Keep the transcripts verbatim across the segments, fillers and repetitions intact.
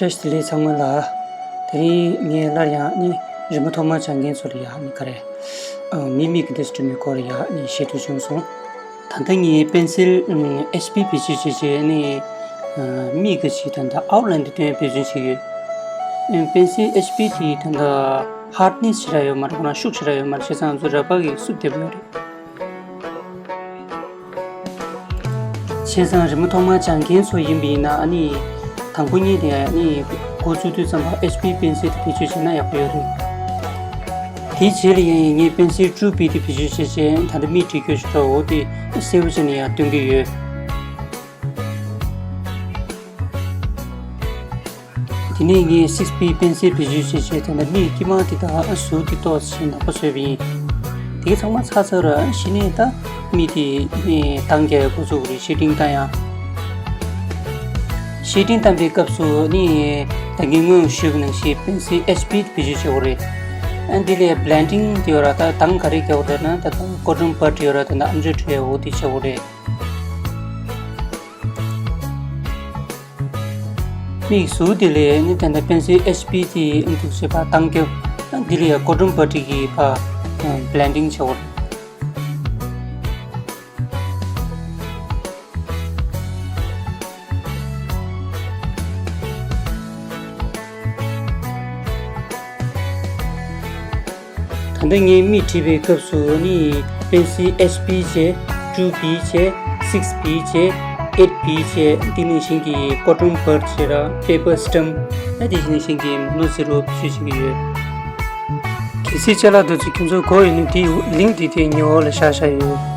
བཀྲ་ཤིས་བདེ་ལེགས་ཚང་མ་ལ། དེ་རིང་ངས་སླར་ཡང་ནི་རི་མོ་ཐོག་མར་སྦྱང་མཁན་ཚོ་ལ་ཡང་ནི་ག་རེ། ཨ། མི་མིག་གི་འདི་སྒྲིམ་མི་སྐོར་ཡང་ནི་ཞུ་འདོད་བྱུང་སོང་། ད་ལྟ་ངས་པེན་སིལ་ཨེཆ་བི་བེད་སྤྱོད་བྱས་བྱས་ནི་ཨ། མིག་གི་ཅིག་ད་ལྟ་ཨའུཊ་ལའིན་དེ་སྟོན་བེད་སྤྱོད་བྱེད་ཀྱི་ཡོད། ཨ། པེན་སིལ་ཨེཆ་བི་དེ་ད་ལྟ་ཧར་ཌི་ནེ་སི་ཞེ་དྲག་ཡོད་མ་རེད། ཁོ་རང་ཤུགས་ཞེ་དྲག་ཡོད་མ་རེད། བྱས་ཙང་ང་ཚོ་ར་བ་གི་སུབ་བསྡད་པ་ཡོད་རེད། བྱས་ཙང་རི་མོ་ཐོག་མར་སྦྱང་མཁན་ཚོ་ཡིན་པ་ཡིན་ན་ཨ་ནི། དང་པོ་ཉིད་དེ་ཨ་ནི་འགོ་བཙུགས་དུས་ཙམ་པ་ཨེཆ་བི་པེན་སིལ་དེ་བེད་སྤྱོད་བྱས་ན་ཡག་པོ་ཡོད་རེད། དེའི་རྗེས་ལ་ཡང་ངས་པེན་སིལ་ཊུ་བི་དེ་བེད་སྤྱོད་བྱས་བྱས་ད་ལྟ་མིག་འབྲི་དགོས་ཤེས་འདུག་འོ་དེ་གསལ་པོ་བྱས་ནས་ཡང་སྟོན་གྱི་ཡོད། དེ་ནས་ངས་སིགས་པི་པེན་སིལ་བེད་སྤྱོད་བྱས་བྱས་ད་ལྟ་མིག་དཀྱིལ་མ་དེ་དང་ཟུར་དེ་ཏོག་ཙམ་ནག་པོ་བཟོས་པ་ཡིན། དེ་ཚང་མ་ཚར་ཚར་ར་གཞི་ནས་ད་མིག་དེ་ནས་གདངས་རྒྱག་འགོ་བཙུགས་རེད། ཤེ་ཌིང་བཏང་ཡ། ཤེ་ཌིང་བཏང་པའི་སྐབས་སུ་ནི་ད་གིན་སྔོན་ཞུས་པ་ནང་བཞིན་པེན་སིལ་ཨེཆ་བི་བེད་སྤྱོད་བྱེད་དགོས་རེད། ཨ་འདི་ལས་བྷི་ལེན་ཌིང་དེ་ཡོད་ར། ད་གདངས་ག་རེ་རྒྱག་དགོས་རེད་ན་ད་ད་ཀོ་ཊོན་བཌ་ཡོད་ར། ད་ད་ཨམ་ཅོག་འབྲི་ཡ་འོ་དེ་བྱེད་དགོས་རེད། མིག་ཟུར་དེ་ལས་ནི་ད་ལྟ་པེན་སིལ་ཨེཆ་བི་དེ་འདུག་བྱེད་པ་གདངས་རྒྱབ། འདི་ལ་ཡང་ཀོ་ཊོན་བཌ་གི་ཕར་བྷི་ལེན་ཌིང་བྱེད་དགོས་རེད། ད་ལྟ་ངས་མིག་བྲིས་པའི་སྐབས་སུ་ནི་པེན་སིལ་ཨེཆ་བི་བྱས། ཊུ་བི་བྱས། སིགས་བི་བྱས། ཨེཊ་བི་བྱས། དེ་ནང་བཞིན་གྱི་ཀོ་ཊོན་བཌ་བྱས་ར། པེ་པར་སི་ཊམ་པ། དེ་ནང་བཞིན་གྱི་མོ་ནོ་ཛི་རོ་བེད་སྤྱོད་བྱེད་ཀྱི་ཡོད། གལ་སྲིད་ཅ་ལག་འདི་ཚོ་ཁྱེད་ཚོ་དགོས་ཡོད་ན་དེའི་ལིང་ཀི་དེ་དེའི་ཉེ་འོག་ལ་བཞག་བཞག་ཡོད།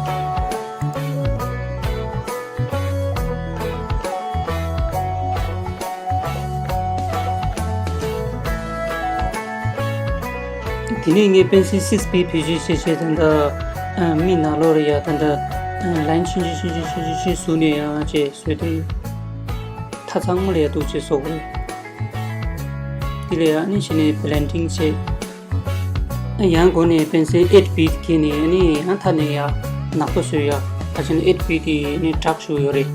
དེ་ནས་ངས་པེན་སིལ་སིགས་བི་བེད་སྤྱོད་བྱས་བྱས་ད་ལྟ་མིག་ནང་ལོགས་ལ་ཡ་ད་ལྟ་ལའིན་ཆུང་ཆུང་ཆུང་ཆུང་ཆུང་ཆུང་བཟོས་ནས་ཡང་བྱས་བཟོས་ཏེ། མཐའ་ཚང་མ་ལ་ཡ་འདུག་བྱས་བཟོ་དགོས། དེ་ལ་ཡ་ནི་གཞི་ནས་བྷི་ལེན་ཌིང་བྱས། ཡང་སྒོ་ནས་པེན་སིལ་ཨེཊ་བི་དེ་ཁྱེར་ནས་ནི་ཡང་མཐའ་ནས་ཡང་ནག་པོ་བཟོས་ཡ། ཕལ་ཆེར་ནི་ཨེཊ་བི་དེ་ནི་དྲག་ཤོས་ཡོད་རེད།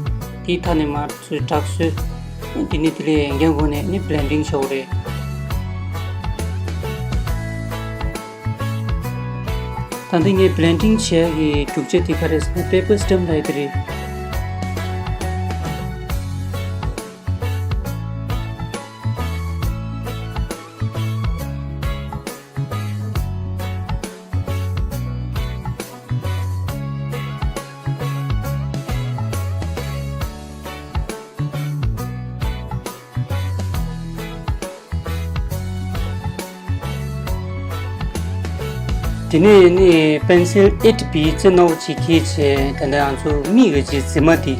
དེའི་མཐའ་ནས་མར་ཚུར་དྲག་བཟོས། དེ་ནས་དེ་ལས་ཡང་སྒོ་ནས་ནི་བྷི་ལེན་ཌིང་བྱེད་དགོས་རེད། ད་ལྟ་ངས་བྷི་ལེན་ཌིང་བྱེད་ཡ་གི་རྒྱུ་ཆ་དེ་ག་རེ་ཟེར་ན་པེ་པར་སི་ཊམ་པ་དེ་རེད། དེ་ནས་ནི་པེན་སིལ་ཨེཊ་བི་རྩེ་རྣོ་བོ་ཅིག་འཁྱེར་བྱས་ད་ལྟ་ང་ཚོ་མིག་གི་ཅིག་རྫི་མ་དེ་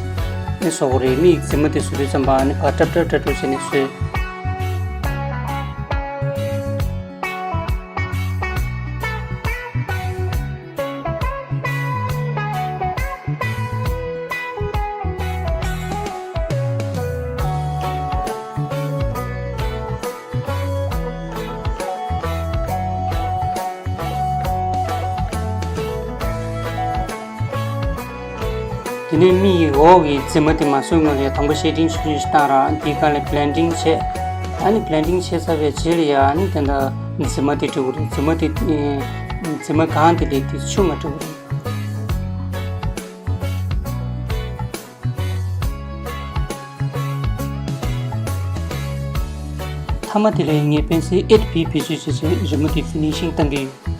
ནི་བཟོ་དགོས་རེད། མིག་རྫི་མ་དེ་བཟོ་དུས་ཙམ་པ་ནི་ཕར་ཀྲབ་ཀྲབ་ཀྲབ་ཀྲབ་བྱས་ནས་བཟོས། དེ་ནས་མིག་གི་འོག་གི་རྫི་མ་དེ་མ་བཟོས་སྔོན་ལ་ཡ་དང་པོ་ཤེ་ཌིང་ཆུང་ཆུང་ཞིག་བཏང་ར། དེའི་སྒང་ལ་བྷི་ལེན་ཌིང་བྱས། ཨ་ནི་བྷི་ལེན་ཌིང་བྱས་ཚར་བའི་རྗེས་ལ་ཡ་ཨ་ནི་དེ་འདྲ་རྫི་མ་དེ་འབྲི་དགོས་རེད། རྫི་མ་དེ་རྫི་མ་སྒང་དེ་ལས་དེ་ཆུང་ང་འབྲི་དགོས་རེད། མཐའ་མ་དེ་ལ་ངས་པེན་སིལ་ཨེཊ་བི་བེད་སྤྱོད་བྱས་བྱས་རི་མོ་དེ་ཕི་ནི་ཤིང་བཏང་གི་ཡོད།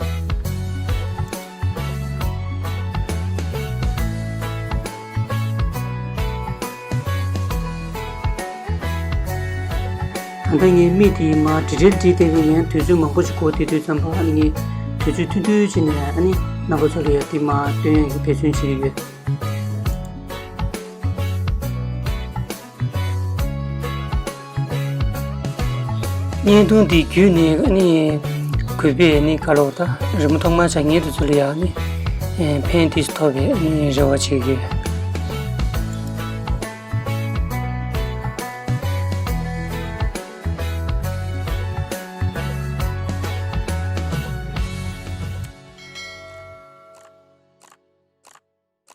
ད་ལྟ་ངས་མིག་དེ་མར་ཌི་ཊེལ་བྲིས་བསྡད་པའི་ངས་དུས་ཚོད་མང་པོ་ཞིག་འགོར་བསྡད་དུས་ཙམ་པ་ངས་དུས་ཚོད་ཐུང་ཐུང་བྱས་ནས་ཨ་ནི་རྣམ་པ་ཚོ་ལ་ཡ་དེ་མར་སྟོན་ཡག་གི་འབད་བརྩོན་བྱེད་ཀྱི་ཡོད། བརྙན་ཐུང་འདི་བརྒྱུད་ནས་ཨ་ནི་གུས་པས་ཨ་ནི་ག་ལོ་ད་རི་མོ་ཐོག་མར་སྦྱང་མཁན་དེ་ཚོ་ལ་ཡང་ཨ་ནི་ཕན་ཐོགས་ཐོབ་པའི་ཨ་ནི་རེ་བ་བྱེད་ཀྱི་ཡོད།